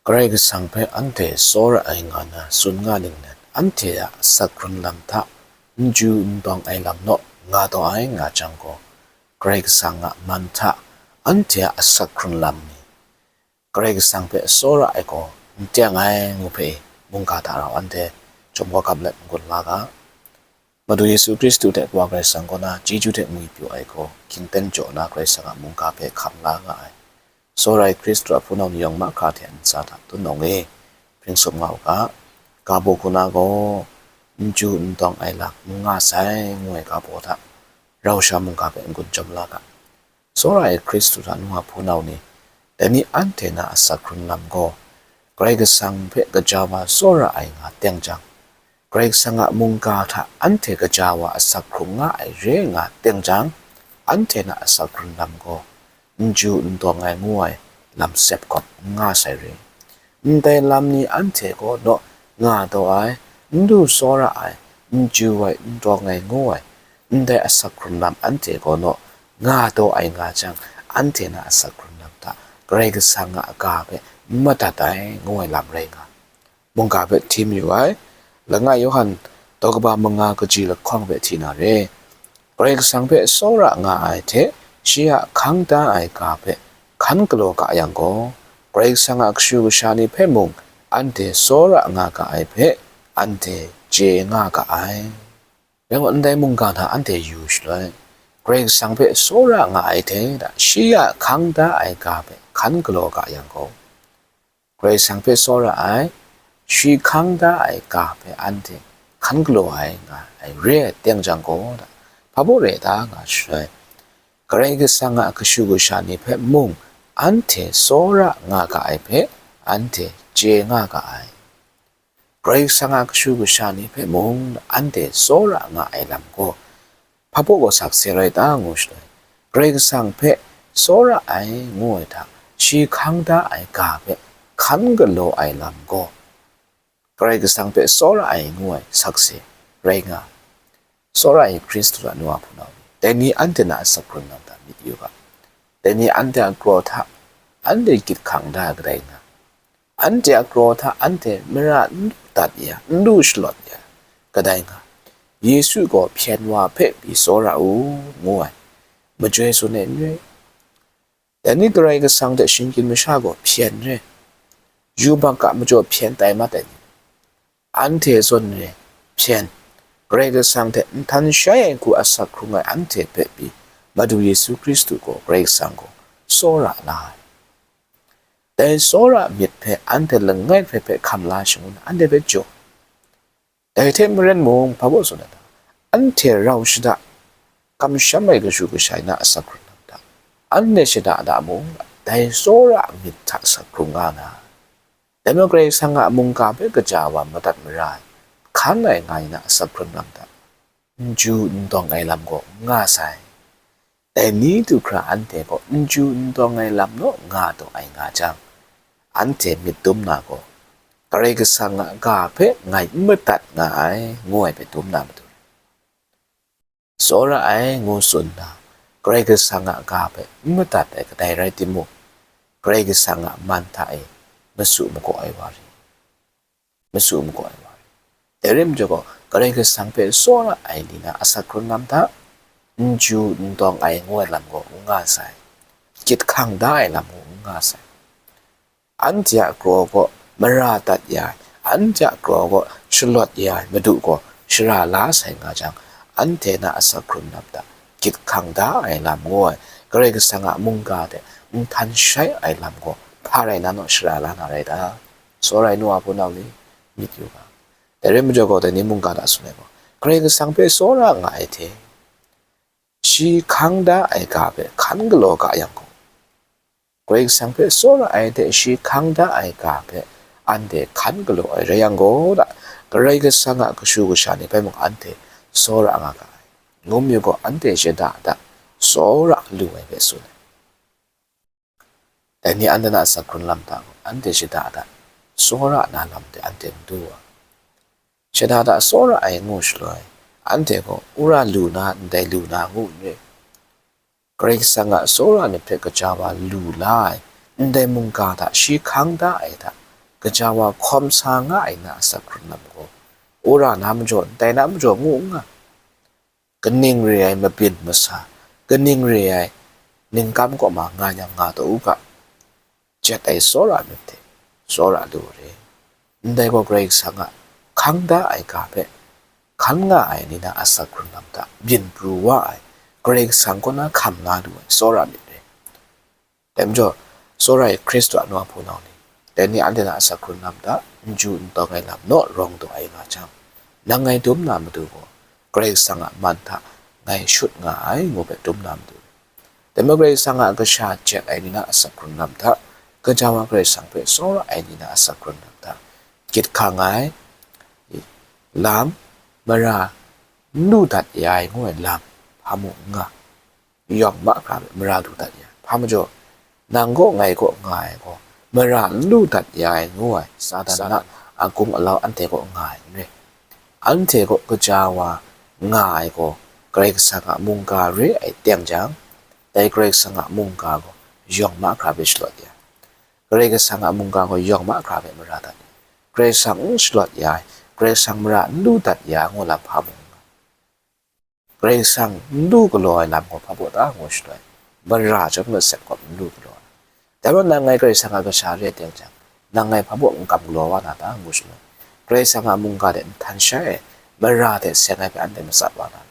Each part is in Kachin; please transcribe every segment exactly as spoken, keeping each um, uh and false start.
Karai Kasang hpe anhte tsawra ai nga na tsun nga ning let, anhte a asak hkrun lam hta n chyu n tawng ai lam naw nga taw ai nga jang gaw, Karai Kasang a man hta anhte a asak hkrun lam ni, Karai Kasang hpe tsawra ai gaw n teng ai ngu hpe mungga hta rau anhte chyawm kau gap let n gun la ga. Madu Yesu Hkristu hte Kawa Karai Kasang kaw na chyeju hte ngwipyaw ai gaw, hkyingten jaw na Karai Kasang a mungga hpe hkam la nga ai. Tsawra ai Hkristu a hpunau ni yawng mahkra hte ntsa hta tun nawng e, hpring sum nga u ga. Ga baw hku na gaw, n chyu n tawng ai lam n nga sai, ngu ai ga baw hta rau sha mungga hpe n-gun chyawm la ga. Tsawra ai Hkristu hta nu wa hpunau ni, dai ni anhte na asak hkrun lam gaw, Karai Kasang hpe gaja wa tsawra ai nga teng jang, Karai Kasang a mungga hta anhte gaja wa asak hkrung nga ai re nga teng jang, anhte na asak hkrun lam gaw, n chyu n tawng ai ngu ai lam sep gaw n nga sai re. Ndai lam ni anhte gaw naw nga taw ai, n du tsawra ai, n chyu ai, n tawng ai ngu ai, ndai asak hkrun lam anhte gaw naw nga taw ai nga jang, anhte na asak hkrun lam hta Karai Kasang a ga hpe n madat ai ngu ai lam rai nga. Mungga hpe hti mayu ai. Langai Yawhan daw kaba manga kaji lahkawng hpe hti na re. Karai Kasang hpe tsawra nga ai hte shi a hkang da ai ga hpe hkan galaw ga yang gaw, Karai Kasang a kashu kasha ni hpe mung anhte tsawra nga ga ai hpe anhte chye nga ga ai. Rai wa ndai mungga hta anhte yu shaloi, Karai Kasang hpe tsawra nga ai hte da shi a hkang da ai ga hpe hkan galaw ga yang gaw, Karai Kasang hpe tsawra ai, shi hkang da ai ga hpe anhte hkan galaw ai nga ai re ai teng jang gaw, hpa baw re ta nga shaloi, Karai Kasang a kashu kasha ni hpe mung anhte tsawra nga ga ai hpe anhte chye nga ga ai. Karai Kasang a kashu kasha ni hpe mung anhte tsawra nga ai lam gaw, hpa baw gaw sakse rai ta ngu shaloi, Karai Kasang hpe tsawra ai ngu ai hta, shi hkang da ai ga hpe hkan galaw ai lam gaw, Karai Kasang hpe tsawra ai ngu ai sakse rai nga. Tsawra ai Hkristu a nu a hpunau ni, dai ni anhte na asak hkrun lam hta myit yu ga. Dai ni anhte a kraw hta anhte gyit hkang da ai kadai nga, anhte a kraw hta anhte mara n lu dat ya, n lu shalawt ya, kadai nga, Yesu gaw hpyen wa hpe pyi tsawra u, ngu ai, majoi tsun ai n rai. Dai ni Karai Kasang hte shinggyim masha gaw hpyen re, yubak a majaw hpyen tai mat ai ni, anhte zawn re hpyen, Karai Kasang hte nhtan shai ai hku asak hkrung ai anhte hpe pyi, Madu Yesu Hkristu gaw Karai Kasang gaw tsawra la ai. Dai tsawra myit hpe anhte langai hpe hpe hkam la shangun anhte hpe jaw. Dai hte maren mung, hpa baw tsun ai ta, anhte rau shada kamsham ai kashu kasha na asak hkrun lam hta, anhte shada da mung, dai tsawra myit hta asak hkrung nga na, dai majaw Karai Kasang a mungga hpe gaja wa madat mara ai, hkan ai nga ai na asak hkrun lam hta, n chyu n tawng ai lam gaw n nga sai. Dai ni du hkra anhte gaw n chyu n tawng ai lam naw nga taw ai nga jang, anhte myit dum na gaw, Karai Kasang a ga hpe ngai n madat nga ai, ngu ai hpe dum na matu re. Tsawra ai ngu tsun na, Karai Kasang a ga hpe n madat ai kadai rai timung, Karai Kasang a man hta e masu magaw ai wa ri, masu magaw ai wa ri. Dai rai majaw gaw, Karai Kasang hpe tsawra ai ni na asak hkrun lam hta, n chyu n tawng ai ngu ai lam gaw n nga sai, gyit hkang da ai lam gaw n nga sai. Anhte a kraw gaw mara dat ya ai, anhte a kraw gaw shalawt ya ai Madu gaw shara la sai nga jang, anhte na asak hkrun lam hta gyit hkang da ai lam ngu ai, Karai Kasang a mungga hte nhtan shai ai lam gaw hpa rai na naw shara la na rai ta? Tsawra ai nu a hpunau ni, myit yu ga. Dai rai majaw gaw, dai ni mungga hta tsun ai gaw, Karai Kasang hpe tsawra nga ai hte, shi hkang da ai ga hpe hkan galaw ga yang gaw, Karai Kasang hpe tsawra ai hte shi hkang da ai ga hpe anhte hkan galaw ai rai yang gaw, da, Karai Kasang a kashu kasha ni hpe mung anhte tsawra nga ga ai, ngu mi gaw, anhte shada da tsawra lu ai hpe tsun ai. Dai ni anhte na asak hkrun lam hta gaw, anhte shada da tsawra na lam de anhte n du ai. Shada da tsawra ai ngu shaloi, anhte gaw wora lu na, ndai lu na ngu n re. Karai Kasang a tsawra myit hpe gaja wa lu la ai, ndai mungga hta shi hkang da ai hta, gaja wa hkawm sa nga ai na asak hkrun lam gaw, wora na majaw, ndai na majaw ngu n nga. Kaning re ai mabyin masa, kaning re ai ningkam kaw ma nga yang nga taw u ga, jet ai tsawra myit hte tsawra lu re. Ndai gaw Karai Kasang a hkang da ai ga hpe hkan nga ai ni na asak hkrun lam hta byin pru wa ai, Karai Kasang kaw na hkam la lu ai tsawra myit re. Dai majaw, tsawra ai Hkristu a nu a hpunau ni, dai ni anhte na asak hkrun lam hta n ju n tawng ai lam naw rawng daw ai nga jang, nang ngai dum na matu gaw, Karai Kasang a man hta ngai shut nga ai ngu hpe dum na matu. Dai majaw Karai Kasang a kasha jet ai ni na asak hkrun lam hta, gaja wa Karai Kasang hpe tsawra ai ni na asak hkrun lam hta, gyit hkang ai lam, mara n lu dat ya ai ngu ai lam, hpa mung n nga, yawng mahkra hpe mara lu dat ya ai. Hpa majaw, nang kaw ngai kaw nga ai gaw, mara n lu dat ya ai ngu ai, Satan a agung alau anhte kaw nga ai n rai. Anhte kaw gaja wa nga ai gaw, Karai Kasang a mungga re ai teng jang, dai Karai Kasang a mungga gaw yawng mahkra hpe shalawt ya ai. Karai Kasang a mungga gaw yawng mahkra hpe mara dat ai. Karai Kasang n shalawt ya ai, Karai Kasang mara n lu dat ya ai ngu lam hpa mung nga. Karai Kasang n lu galaw ai lam gaw hpa baw ta ngu shaloi, mara chyawm masat gaw n lu galaw ai. Dai majaw nang ngai Karai Kasang a kasha re ai teng jang, nang ngai hpa baw n kam galaw wa na ta ngu shaloi, Karai Kasang a mungga de nhtan shai ai, mara hte seng ai hpe anhte matsat wa na lam.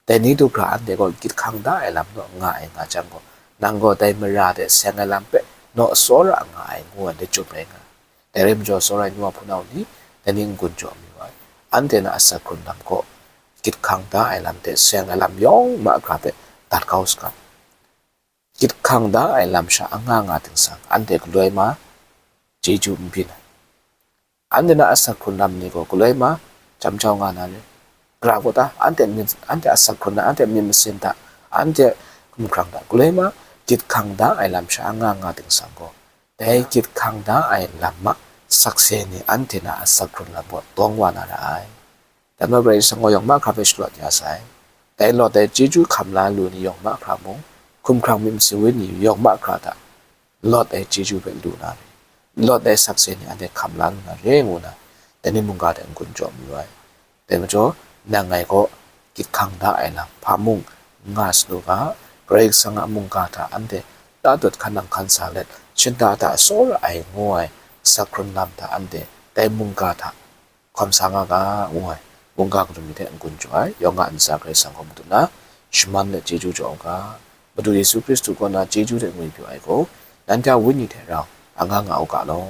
Dai ni du hkra anhte gaw gyit hkang da ai lam naw nga ai nga jang gaw, nang gaw dai mara hte seng ai lam hpe naw tsawra nga ai ngu ai lachyum rai nga ai. Dai rai majaw, tsawra ai nu a hpunau ni, dai ni n-gun jaw mayu ai. Anhte na asak hkrun lam gaw, gyit hkang da ai lam hte seng ai lam yawng mahkra hpe dat kau saga. Gyit hkang da ai lam sha anga nga ting sang, anhte galoi ma, chyeju n byin ai. Anhte na asak hkrun lam ni gaw galoi ma, jam jau nga na re. Gara gaw ta, anhte myit, anhte asak hkrun lam, anhte myit masin hta, anhte hkumhkrang hta, galoi ma, gyit hkang da ai lam sha anga nga ting sang gaw, dai gyit hkang da ai lam a sakse ni anhte na asak hkrun lam gaw tawng wa na ra ai. Dai majaw Karai Kasang gaw yawng mahkra hpe shalawt ya sai. Dai lawt ai chyeju hkam la lu ni yawng mahkra mung, hkumhkrang myit masin wenyi yawng mahkra hta lawt ai chyeju hpe lu na re, lawt ai sakse ni anhte hkam la lu na re ngu na, dai ni mungga hte n-gun jaw mayu ai. Dai majaw, nang ngai gaw gyit hkang da ai lam hpa mung n nga sa lu ga, Karai Kasang a mungga hta anhte tatut hkan nang hkan sa let, shinta hta tsawra ai ngu ai asak hkrun lam hta anhte dai mungga hta hkawm sa nga ga, ngu ai mungga galun ni hte n-gun jaw ai, yawng a ntsa Karai Kasang gaw Madu na shaman let chyeju jaw u ga, Madu Yesu Hkristu kaw na chyeju hte ngwipyaw ai gaw, nanhte a wenyi hte rau anga nga u ga law.